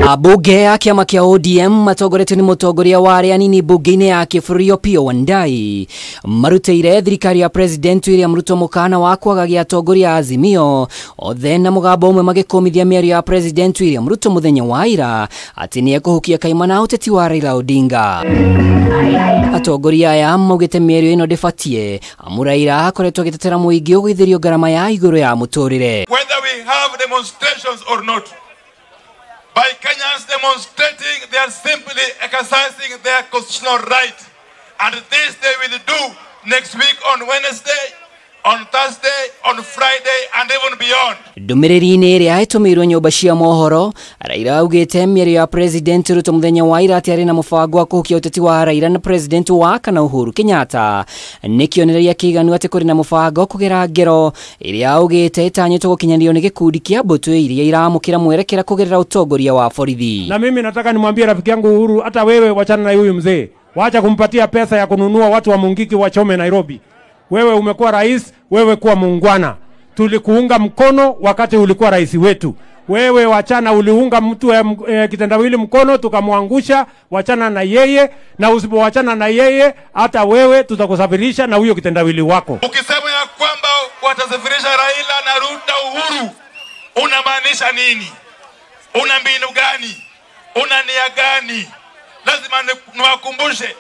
Abunge a kĩama kĩa ODM matongoretio nĩ mũtongoria wa arĩa anini mbunge-inĩ ya kĩbũrũri Opiyo Wandayi marutĩire thirikari ya President William Ruto mũkana wa kwagagia atongoria a Azimio othe na mũgambo ũmwe magĩkũmithia mĩario ya President William Ruto mũthenya wa ira atĩ nĩ ekũhukia kaimana ũteti wa Raila Odinga. Atongoria aya maugĩte mĩario ĩno ndĩbatiĩ amu Raila akoretwo agĩtetera mũingĩ ũgũithĩrio ngarama ya igũrũ ya mũtũrĩre. Whether we have demonstrations or not, by Kenyans demonstrating, they are simply exercising their constitutional right. And this they will do next week on Wednesday, on Thursday, on Friday, and even beyond. Ndũmĩrĩri-inĩ ĩrĩa ĩtũmĩirwo nyũmba cia mohoro, Raila augĩte mĩario ya President Ruto mũthenya wa ira atĩ arĩ na mũbango wa kũhukia ũteti wa Raila na President wa kana Uhuru Kenyatta nĩ kĩonereria kĩiganu atĩ kũrĩ na mũbango kũgera ngero ĩrĩa augĩte ĩtanyĩtwo gũkinyanĩrio nĩ gĩkundi kĩa mbũtũ iria iramũkĩra mwerekera kũgerera ũtongoria wa borithi. Na mimi nataka nimwambie rafiki yangu Uhuru, hata wewe wachana na huyu mzee, wacha kumpatia pesa ya kununua watu wa Mungiki wachome Nairobi. Wewe umekuwa rais, wewe kuwa muungwana. Tulikuunga mkono wakati ulikuwa rais wetu. Wewe wachana, uliunga mtu kitendawili mkono tukamwangusha, wachana na yeye, na usipowachana na yeye hata wewe tutakusafirisha na huyo kitendawili wako. Ukisema ya kwamba watasafirisha Raila na Ruto Uhuru, unamaanisha nini? Una mbinu gani? Una nia gani? Lazima niwakumbushe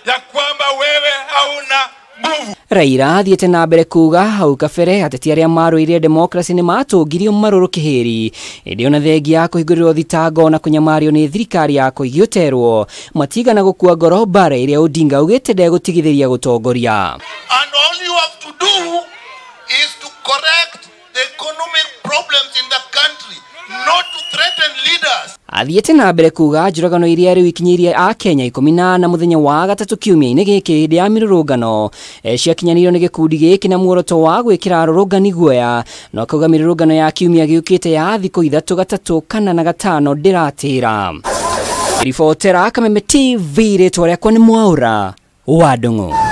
ya kwamba wewe hauna nguvu. Raila athiĩte na mbere kuga hau kabere ateti arĩa marũĩrĩire demokrasi nĩ matũngirio marũrũ kĩhĩri ĩndĩ ona thengia ya kũhingũrĩrwo thitango na kũnyamario nĩ thirikari ya Koigi Ũterwo matigana gũkua ngoro mbara ĩrĩa Odinga augĩte ndegũtigithĩria gũtongoria. And all you have to do is to correct the economic problems in the country, not to threaten leaders. Athiĩte na mbere kuga njũragano iria rĩu ikinyĩirie a Kenya 14 mũthenya wa gatatũ kiumia-inĩ gĩkĩ hĩndĩ ya mĩrũrũngano ciakinyanĩirio nĩ gĩkundi gĩkĩ na muoroto wa gwĩkĩra arũrũngani guoya, no akauga mĩrũrũngano ya kiumia gĩũkĩte ya thikũ 3, 3, 4 na 5 ndĩratĩra. Ribotera Kameme TV, rĩtwa rĩakwa nĩ Mwaura wa Ndung'u.